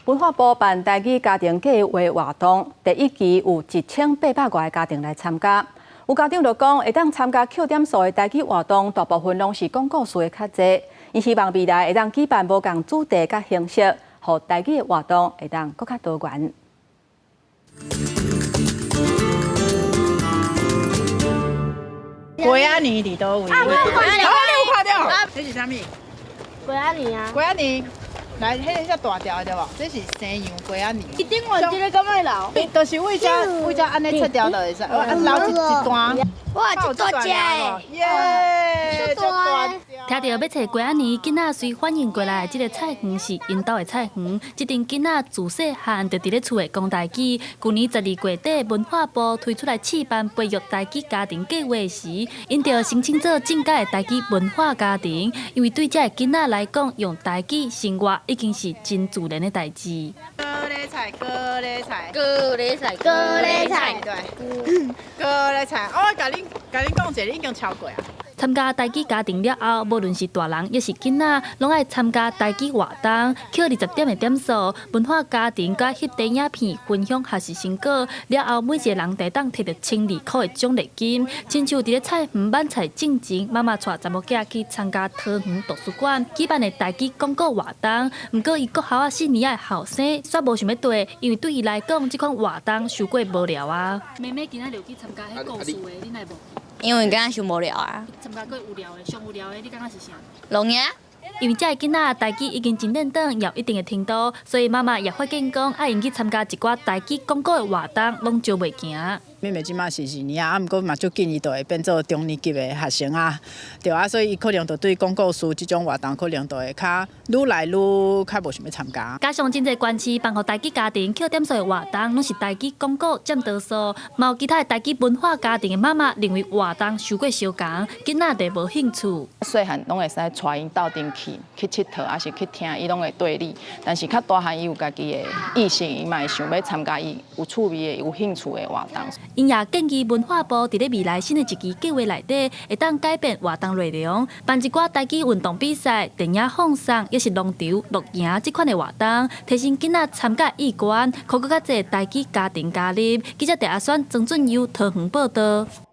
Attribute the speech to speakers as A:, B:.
A: 文化部辦台語家庭計畫活動，第一期有1800外個家庭來參加。有家長就講，會當參加扣點數的台語活動，大部分攏是講故事的較濟。𪜶希望未來會當舉辦無仝主題佮形式，予台語的活動會當閣較多元。
B: 雞仔年佇佗位？啊，你有看著？這是啥物？
C: 雞仔年啊！
B: 雞仔年。來，彼個遮大條的對無？這是生羊雞仔年。
C: 伊頂懸這个敢愛留？
B: 就是為遮為遮按呢切掉就會使，啊留一一段。
C: 哇，這大隻的！
B: 耶，這大隻。
D: 聽著欲揣雞仔年，囡仔隨反應過來，這个菜園是𪜶兜的菜園。這陣囡仔自細漢就佇咧厝內講台語。舊年12月底，文化部推出來試辦培育台語家庭計畫時，𪜶就申請做進階的台語文化家庭。因為對這个囡仔來講，用台語生活已經是真自然的代誌。
B: 高麗菜，高麗菜，
C: 高麗菜，高麗菜，
B: 對，高麗菜。我共恁共恁講一下，你已經超過啊。
D: 參加台語家庭了後，無論是大人抑是囡仔，攏愛參加台語活動，扣20點的點數。文化家庭佮翕電影片分享學習成果了後，每一個人會當摕著1200塊的獎勵金。親像佇咧菜園挽菜進前，媽媽帶查某囝去參加桃園圖書館舉辦的台語講古活動。毋過伊國校仔四年的後生，煞無想欲綴，因為對伊來講，這款活動傷過無聊啊。妹妹今仔日有去參加彼故事的，你哪會無？
E: 因為感覺傷無聊啊。
D: 參加過無聊的，上無聊的，你感覺是啥？
E: 露營。
D: 因為這个囡仔台語已經真輪轉，也有一定的程度，所以媽媽也發現講，愛𪜶去參加一寡台語講古的活動，攏招袂行。
B: 妹妹這馬是二年啊，毋過嘛足緊，伊就會變做中年級的學生啊，對啊，所以伊可能就對講故事這種活動，可能就會較愈來愈較無想欲參加。
D: 加上真濟縣市辦予台語家庭扣點數的活動，攏是台語講古佔多數，嘛有其他的台語文化家庭的媽媽認為活動傷過相仝，囡仔就無興趣。
F: 細漢攏會使帶𪜶鬥陣去去𨑨迌，抑是去聽，伊攏會綴你。但是較大漢，伊有家己的意識，伊嘛會想欲參加伊有趣味的、有興趣的活動。
D: 𪜶也建議文化部佇咧未來新的一期計畫內底，會當改變活動內容，辦一寡台語運動比賽、電影放送，抑是農場、露營這款的活動，提升囡仔參加意願，予閣較濟台語家庭加入。記者鄭阿選、曾俊優桃園報導。